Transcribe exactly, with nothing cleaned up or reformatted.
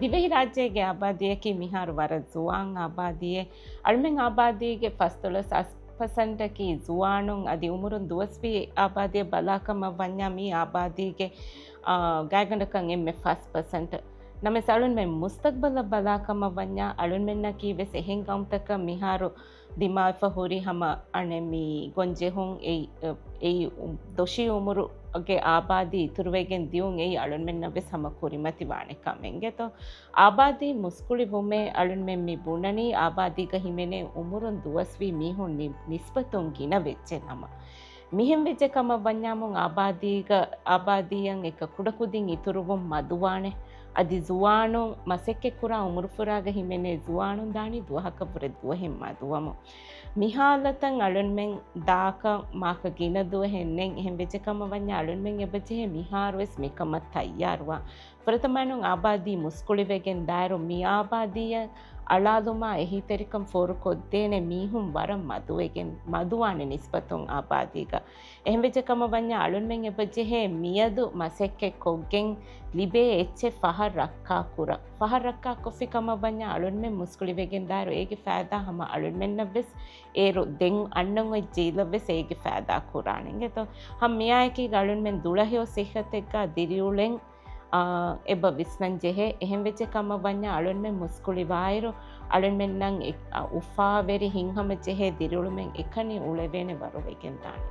ދިވެހިރާއްޖޭގެ އާބާދީއަކީ މިހާރު ވަރަށް ޒުވާން އާބާދީއެއް. އަޅުމެން އާބާދީގެ ފަސްދޮޅަސް އަސް ޕަސެންޓަކީ ޒުވާނުން. އަދި އުމުރުން ދުވަސްވީ އާބާދީއަށް ބަލާކަމަށް ވަންޏާ މީ އާބާދީގެ، އާ، ގާތްގަނޑަކަށް އެންމެ ފަސް ޕަސެންޓް. ނަމަވެސް އަޅުންމެން މުސްތަގްބަލަށް ބަލާކަމަށް ވަންޏާ އަޅުންމެންނަކީ ވެސް އެހެން ގައުމުތަކަށް މިހާރު ދިމާވެފަ ހުރި ހަމަ އަނެއް މި ގޮންޖެހުން އެއީ، އެއީ ދޮށީ އުމުރުގެ އާބާދީ އިތުރުވެގެން ދިޔުން އެއީ އަޅުންމެންނަށް ވެސް ހަމަ ކުރިމަތިވާނެ ކަމެއްގެތޯ. އާބާދީ މުސްކުޅިވުމޭ އަޅުންމެން މި ބުނަނީ އާބާދީގަ ހިމެނޭ އުމުރުން ދުވަސްވީ މީހުން ނި-، ނިސްބަތުން ގިނަ ވެއްޖެ ނަމަ. މިހެން ވެއްޖެ ކަމަށް ވަންޏާމުން އާބާދީގަ، އާބާދީއަށް އެކަ ކުޑަކުދިން އިތުރުވުން މަދުވާނެ. އަދި ޒުވާނުން މަސައްކަތްކުރާ އުމުރުފުރާގަ ހިމެނޭ ޒުވާނުން ދާނީ ދުވަހަކަށްވުރެ ދުވަހެއް މަދުވަމުން. މި ހާލަތަށް އަޅުންމެން ދާކަށް މާކަ ގިނަ ދުވަހެއް ނެތް. އެހެން ވެއްޖެ ކަމަށް ވަންޏާ އަޅުންމެން އެބަޖެހޭ މިހާރުވެސް މިކަމަށް ތައްޔާރުވާން. ފުރަތަމައިނުން އާބާދީ މުސްކުޅިވެގެން ދާއިރު މި އާބާދީއަށް އަޅާލުމާ އެހީތެރިކަން ފޯރުކޮށްދޭނެ މީހުން ވަރަށް މަދުވެގެން، މަދުވާނެ ނިސްބަތުން އާބާދީގަ. އެހެންވެއްޖެ ކަމަށް ވަންޏާ އަޅުންމެން އެބަޖެހޭ މިއަދު މަސައްކަތް ކޮށްގެން ލިބޭ އެއްޗެއް ފަހަށް ރައްކާކުރަން. ފަހަށް ރައްކާކޮށްފި ކަމަށް ވަންޏާ އަޅުންމެން މުސްކުޅިވެގެން ދާއިރު އޭގެ ފައިދާ ހަމަ އަޅުންމެންނަށްވެސް އޭރު ދެން އަންނަން އޮތް ޖީލަށްވެސް އޭގެ ފައިދާ ކުރާނެ އިނގޭތޯ. ހަމަ މިއާއެކީގަ އަޅުންމެން ދުޅަހެޔޮ ސިއްހަތެއްގަ ދިރިއުޅެން، އާ، އެބަ ވިސްނަން ޖެހޭ. އެހެން ވެއްޖެ ކަމަށް ވަންޏާ އަޅުންމެން މުސްކުޅިވާއިރު އަޅުންމެންނަށް އެ-، އާ، އުފާވެރި ހިތްހަމަޖެހޭ ދިރިއުޅުމެއް އެކަނި އުޅެވޭނެ ވަރު ވެގެންދާނެ.